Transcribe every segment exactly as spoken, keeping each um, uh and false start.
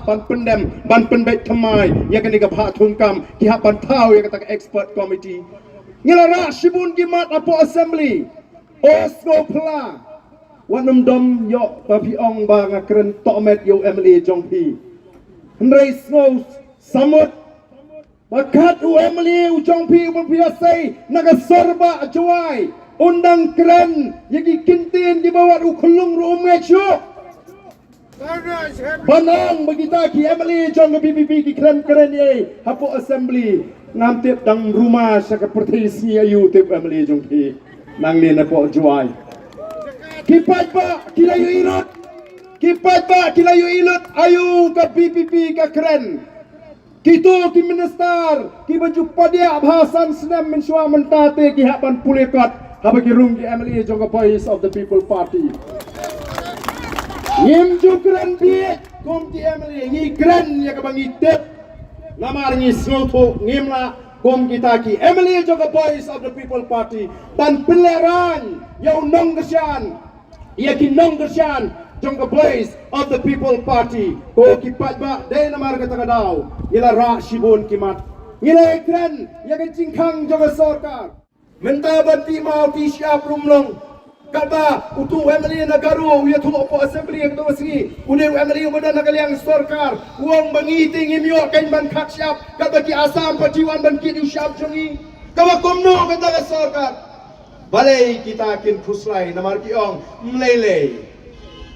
ban pyndem, ban pynbeit thymmai ïa kane ka bhah thungkam, ki hap ban thaw ïa kata ka expert committee. Ngi la rah shibun ki mat hapoh assembly. O sngewphylla, wat nym dom ïoh ba phi ong ba nga kren tohmet ïa u M L A jong phi. Hynrei sngew samut ba kat u M L A u jong phi uba phi ïa sei na ka sor ba Jowai, un dang kren ïa ki kyntien kiba wat u khyllung ruh um ngeit shuh. Ban ong ba kita ki M L A jong ka V P P ki kren kren ïa hapoh assembly, ngam tip dang ruma sha ka pyrthei sngi aïu tip M L A jong phi nangne napoh Jowai. Ki paidbah ki la ïohi lut, ki paidbah ki la ïohi lut aïu ka V P P ka kren. Kito ki minister kiba ju padiah bha san snem mynshuwa mynta te ki hap ban pule kot haba ki rung ki M L A jong ka Voice of the People Party. Ngim ju kren bieit kum ki M L A, ngi kren ïa kaba ngi tip. Namar ngi sngewthuh ngim lah kum kita ki M L A jong ka Voice of the People Party ban pynlehraiñ ïa u nongkyrshan, ïa ki nongkyrshan jong ka Voice of the People Party. Ko ki paidbah, dei namar kata ka daw ngi la rah shibun ki mat. Ngi la kren ïa ka jingkhang jong ka sorkar. Mynta ban tih maw tih shyiap ruh ym long. Katba utu u M L A na Garo u ïathuh hapoh assembly ha kato ka sngi, une u M L A uba don ha ka liang sorkar u ong ba ngi te ngim ïoh kein ban khang shyiap, katba ki Assam Party wan ban kit ïa u shyiap jong ngi. Kaba kumno kata ka sorkar? Balei kita kin khuslai? Namar ki ong ym lei lei.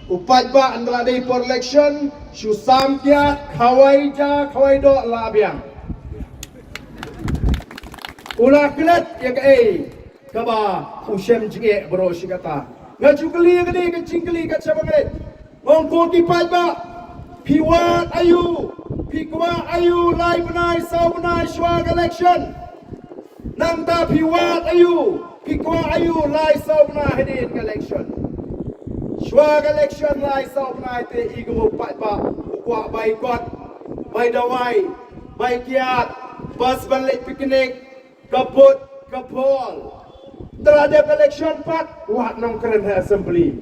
U paidbah, ynda la dei por election, shu sam kiad, khawai ja khawai doh la biang. U la klet ïa kaei kaba u shem jingeh baroh shi katta. Nga ju kylli ïa kane ka jingkylli kat shaba nga leit. Ong ko ki paidbah, phi wad aïu, phi kwah aïu lai bnai saw bnai shuwa ka election? Nangta phi wad aïu, phi kwah aïu lai saw bnai hadien ka election? Shuwa ka election lai saw bnai te i ko paidbah u kwah bai kot, bai dawai, bai kiad, bus ban leit picnic, ka vote ka poll. Te la dep election pat wat nongkren ha assembly.